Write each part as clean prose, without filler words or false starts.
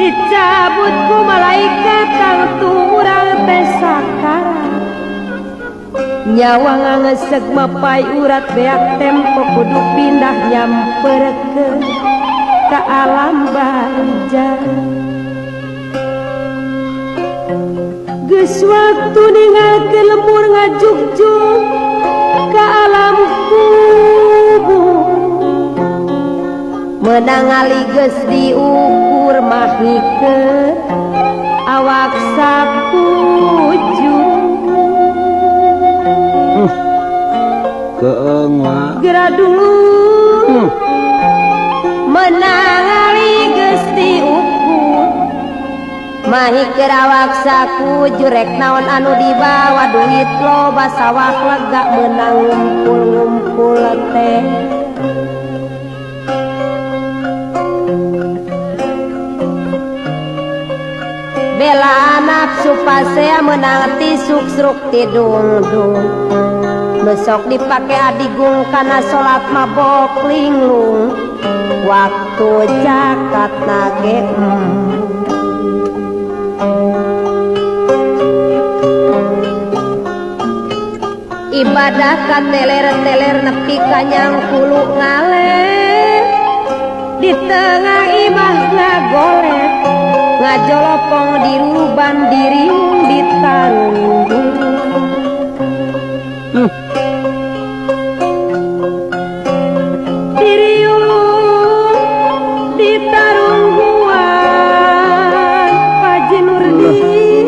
Dicabut ku malaikat tangtu urang teh sakarat. Nyawa ngangesek mapai urat beak tempo kudu pindah nyamperkeun ka alam barzah. Geus waktu ninggalkeun lembur ngajugjug ka alam kubur. Menang ali geus diukur mah hikeun awak sapuju. Keeng wa Geura dulu menang ali geus diukur mah hikeun awak sakuju. Rek naon anu dibawa duit loba sawah lega menang ngumpul-ngumpul teh. Bela nafsu pasea menang tisuk sruk tidungdung. Besok dipake adigung kana salat mabok linglung. Waktu zakat nage ibadah ka teler-teler nepi ka nyangkulu ngaler. Di tengah imah ngagolet ngajolopong diruban diriung ditarunggung. Diriung ditarungguan Paji Nurdin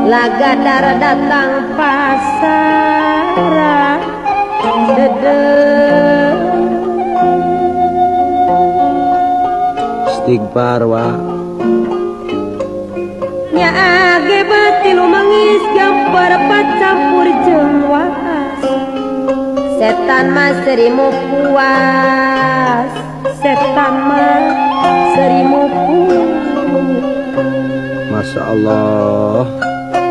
lagadar datang pasara dede. Istighfar wa nya age batilu mangis gambar campur jeung waas. Setan mah serimu puas, setan mah serimu puas. Masya Allah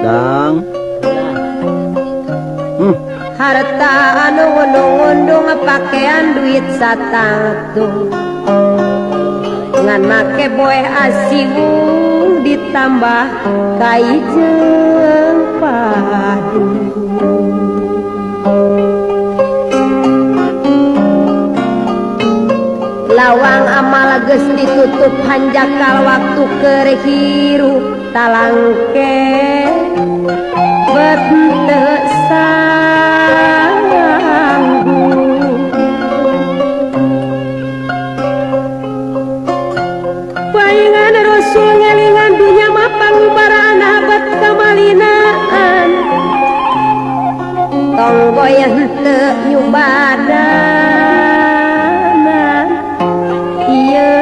dang. Harta anu ngundung-ngundung pakaian duit satangtung. Ngan make boeh asiwung ditambah kai jeung padu. Lawang amal geus ditutup hanjakal waktu keur hirup talangke bet teu sanggup. Paingan Rasul ngelingan dunya mah pangubaraan abad kamalinaan. Tong goyah henteu nyubadana ieu.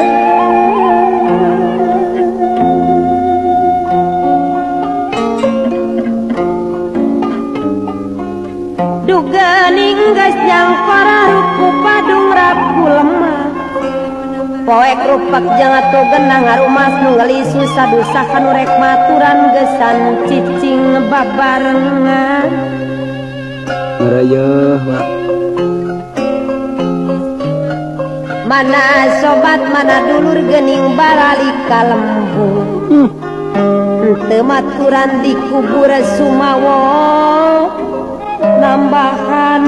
Duga ninggas jangkara ruku padung raku lemah. Poek rupak jeung atuh genah ngarumas nu ngeulis susah dusa kanu rek maturan gesan cicing babarengan. Ngarayeuh wa. Mana sobat mana dulur geuning barali ka lembur. Teu maturan dikubur sumawo nambahan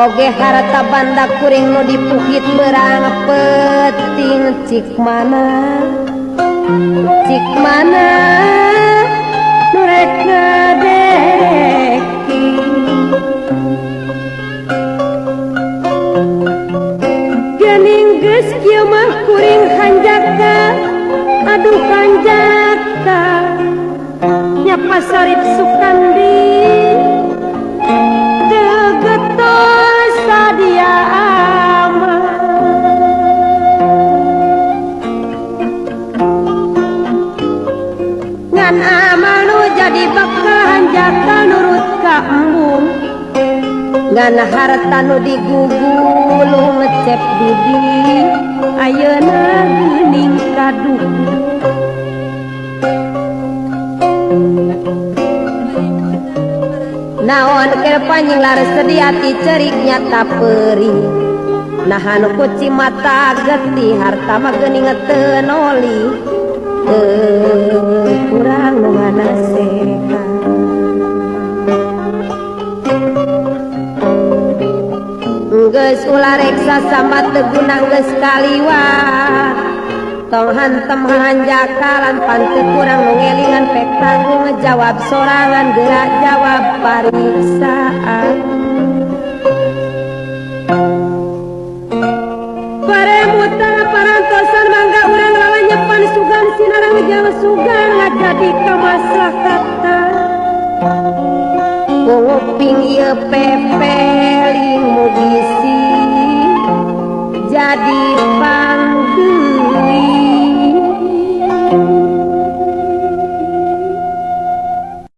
Oge harta banda kuring nu dipukit berang peting cik mana nu rek ngadereki. Geuning geus kieu mah kuring hanjaka aduh hanjaka nya pasarip Sukandi getol sadia aman. Ngan amal nu jadi bekal hanjaka nurut ka embung. Ngan harta nu digugulung ngecep dudi ayeuna geuning kaduh. Naon keur panjing lares sedih ati cerik nyata perih. Nahan kuci mata getih harta mah geuning teu noli. Teu kurang nu nganasehat. Geus ulah reksa sambat teu guna geus kaliwat. Tong hantem hanjakalan pan teu kurang nu ngelingan pek tanggung ngejawab sorangan geura jawab pariksaan. Paremutana parantosan mangga urang lawan nyepan sugan sinarang jang sugan ngajadi kamaslahatan. Kuping ieu pepeling mugi sih jadi pang